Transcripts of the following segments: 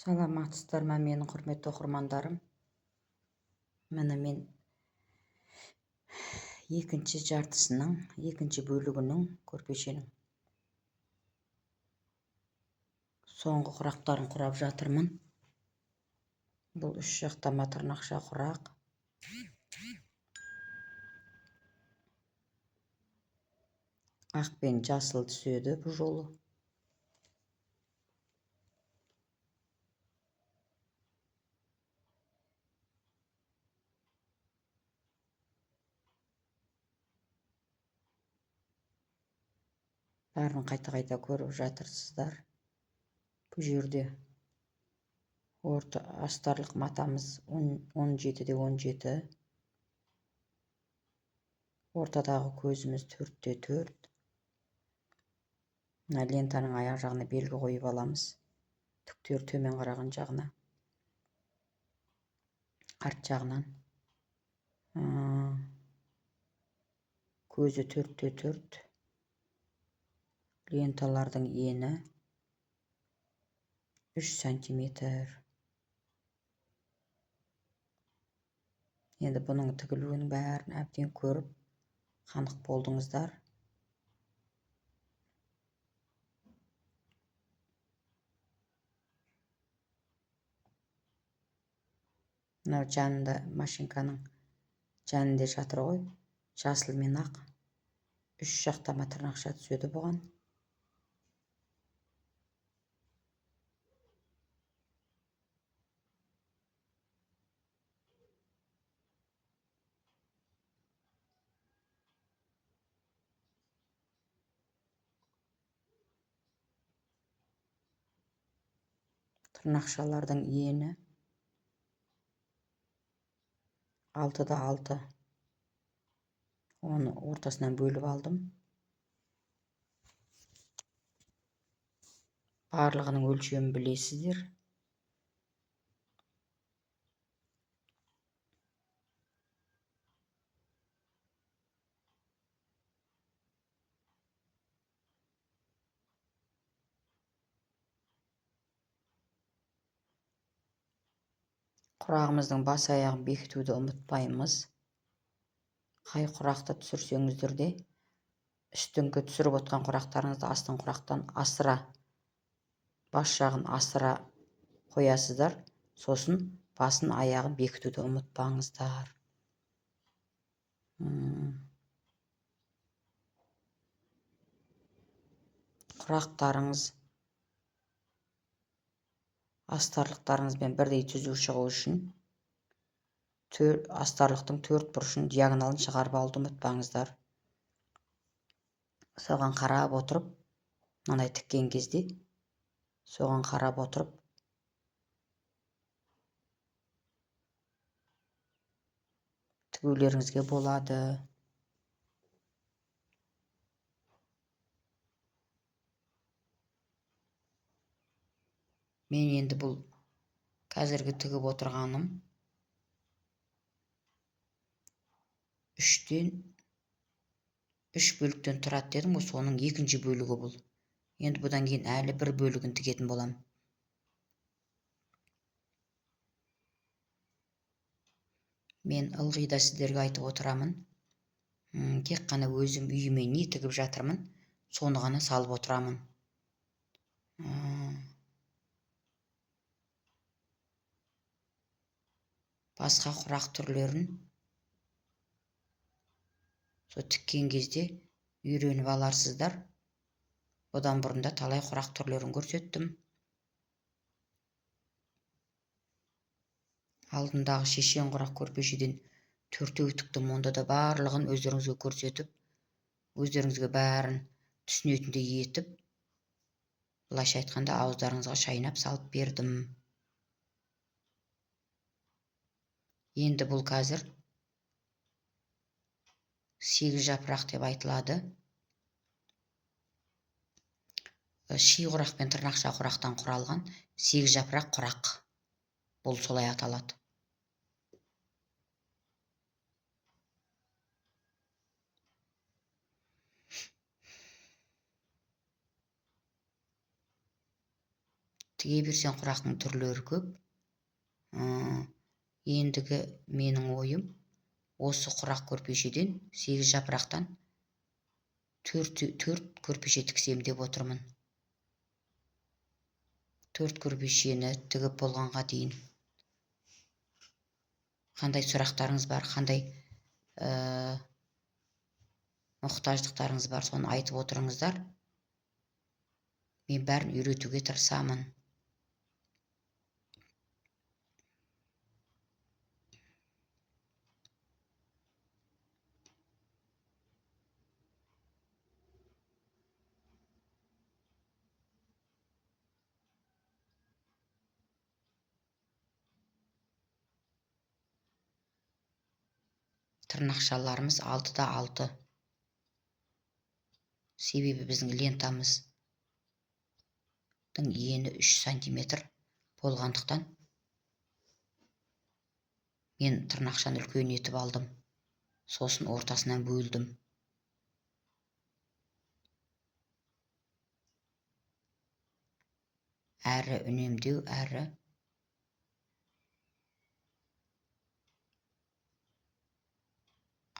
Саламатсыздар ма, менің құрметті оқырмандарым? Міне, мен екінші жартысының, екінші бөлігінің, көрпешенің соңғы құрақтарын құрап жатырмын. Бұл үш жақтама тырнақша құрақ. Ақ пен жасыл түседі бұл жолы. Бәрін қайта-қайта көріп жатырсыздар. Бұл жерде орта астарлық матамыз 17-де 17. Ортадағы көзіміз 4-те 4. Мына лентаның аяқ жағына белгі қойып аламыз. Түктер төмен қараған жағына. Арт жағынан. Көзі 4-те 4. Ленталардың ені 3 сантиметр. Енді бұның тігілуінің бәрін әбден көріп, қанық болдыңыздар. Мынау жанында машинканың жанында жатыр ғой, жасыл мен ақ. 3 жақтама тырнақша түседі бұған. Тырнақшалардың ені 6-да 6. Оны ортасынан бөліп алдым. Барлығының өлшемін білесіздер. Құрағымыздың бас аяғын бекітуді ұмытпаймыз. Қай құрақты түсірсеңіздер де, үстіңгі түсіріп отқан құрақтарыңызды астыңғы құрақтан асыра, бас жағын асыра қоясыздар. Сосын басын аяғын бекітуді ұмытпаңыздар. Құрақтарыңыз астарлықтарыңызбен бірдей түзу шығу үшін астарлықтың төрт бұрышын диагоналын шығарып алуды ұмытпаңыздар. Соған қарап отырып, мынандай тіккен кезде, соған қарап отырып, тігулеріңізге болады. Мен енді бұл қазіргі тігіп отырғаным үш бөліктен тұрады дедім ғой, соның екінші бөлігі бұл. Енді бұдан кейін әлі бір бөлігін тігетін болам. Мен ылғи да сіздерге айтып отырамын. Тек қана өзім үйіме не тігіп жатырмын, соны ғана салып отырамын. Басқа құрақ түрлерін со тіккен кезде үйреніп аларсыздар. Бұдан бұрын да талай құрақ түрлерін көрсеттім. Алдындағы шешен құрақ көрпешеден төртеу тіктім. Онда да барлығын өздеріңізге көрсетіп, өздеріңізге бәрін түсінетіндей етіп, былайша айтқанда ауыздарыңызға шайнап салып бердім. Енді бұл қазір 8 жапырақ деп айтылады. Ши құрақ пен тырнақша құрақтан құралған 8 жапырақ құрақ. Бұл солай аталады. Тіге берсең құрақтың түрлері көп. Ендігі менің ойым осы құрақ көрпешеден 8 жапырақтан 4 көрпеше тіксем деп отырмын. 4 көрпешені тігіп болғанға дейін қандай сұрақтарыңыз бар, қандай мұқтаждықтарыңыз бар, соны айтып отырыңыздар. Мен бәрін үйретуге тырысамын. Тырнақшаларымыз 6-да 6. Себебі біздің лентамыздың ені 3 сантиметр болғандықтан мен тырнақшаны үлкен етіп алдым. Сосын ортасынан бөлдім. Әрі үнемдеу, әрі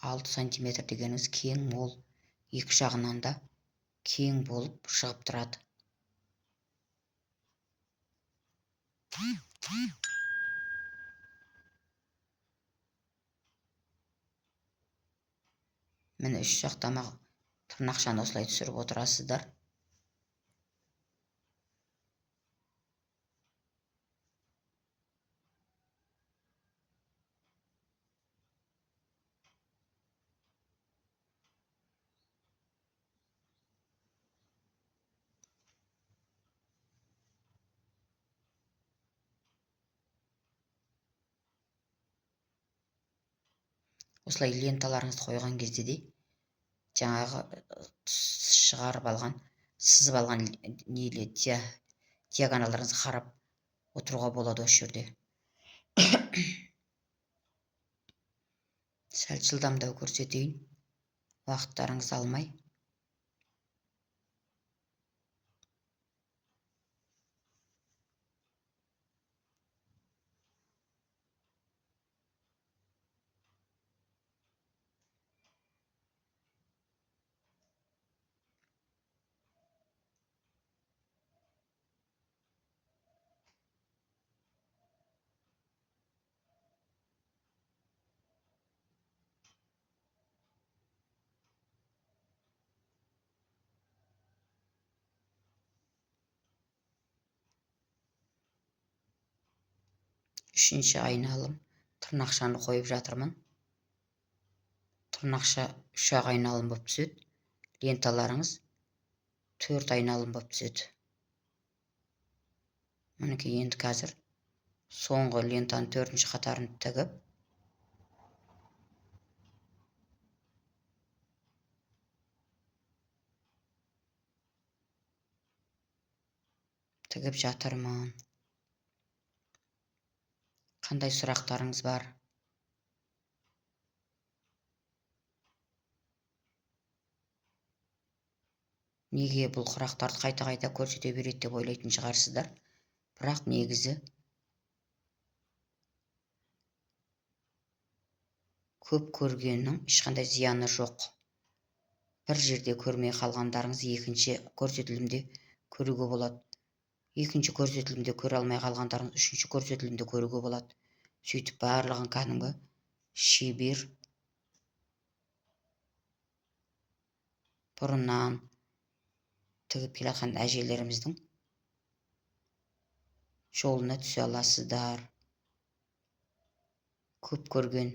6 сантиметр дегеніңіз кең мол, екі жағынан да кең болып шығып тұрады. Міне үш жақтама тырнақшаны осылай түсіріп отырасыздар. Осылай ленталарыңызды қойған кезде де жаңағы шығарып алған, сызып алған неле диагоналдарыңызды қарап отыруға болады осы жерде. Сәл жылдамдау көрсетейін, уақыттарыңызды алмай. Үшінші айналым тырнақшаны қойып жатырмын. Тырнақша үш-ақ айналым болып түседі. Ленталарыңыз 4 айналым болып түседі. Мінекей енді қазір соңғы лентаның 4-ші қатарын тігіп, тігіп жатырмын. Қандай сұрақтарыңыз бар? Неге бұл құрақтарды қайта-қайта көрсете береді деп ойлайтын шығарсыздар. Бірақ негізі көп көргеннің ешқандай зияны жоқ. Бір жерде көрмей қалғандарыңыз екінші көрсетілімде көруге болады. Екінші көрсетілімде көре алмай қалғандарыңыз үшінші көрсетілімде көруге болады. Сөйтіп барлығын кәдімгі шебер бұрыннан тігіп келе жатқан әжелеріміздің жолына түсе аласыздар. Көп көрген,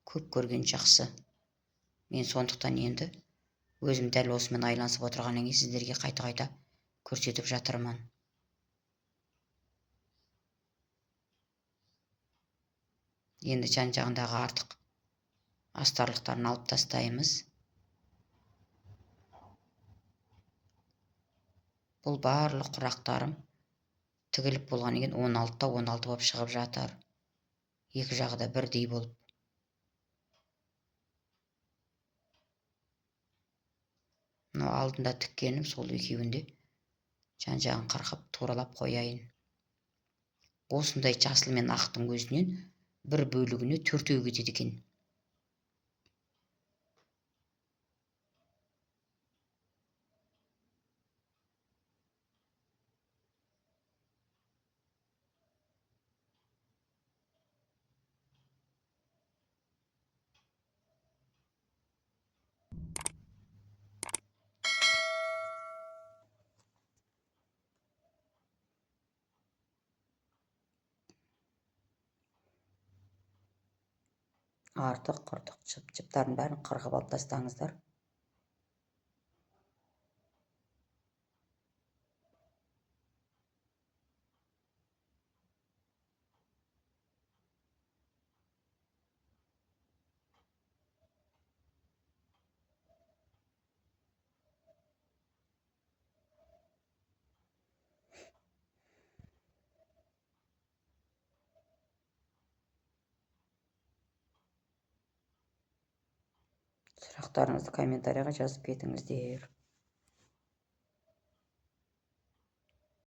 көп көрген жақсы. Мен сондықтан енді өзім дәл осымен айланысып отырғаннан кейін сіздерге қайта-қайта көрсетіп жатырмын. Енді жан-жағындағы артық астарлықтарын алып тастаймыз. Бұл барлық құрақтарым тігіліп болғаннан кейін 16-та 16 болып шығып жатыр. Екі жағы да бірдей болып. Мынау алдында тіккенім сол екеуінде Жан-жағын қырқып, туралап қояйын. Осындай жасыл мен ақтың өзінен бір бөлігіне 4 кетеді екен. Артық құртық жіп-жіптарын бәрін қырқып алып тастаңыздар. Сұрақтарыңызды комментарийға жазып кетіңіздер.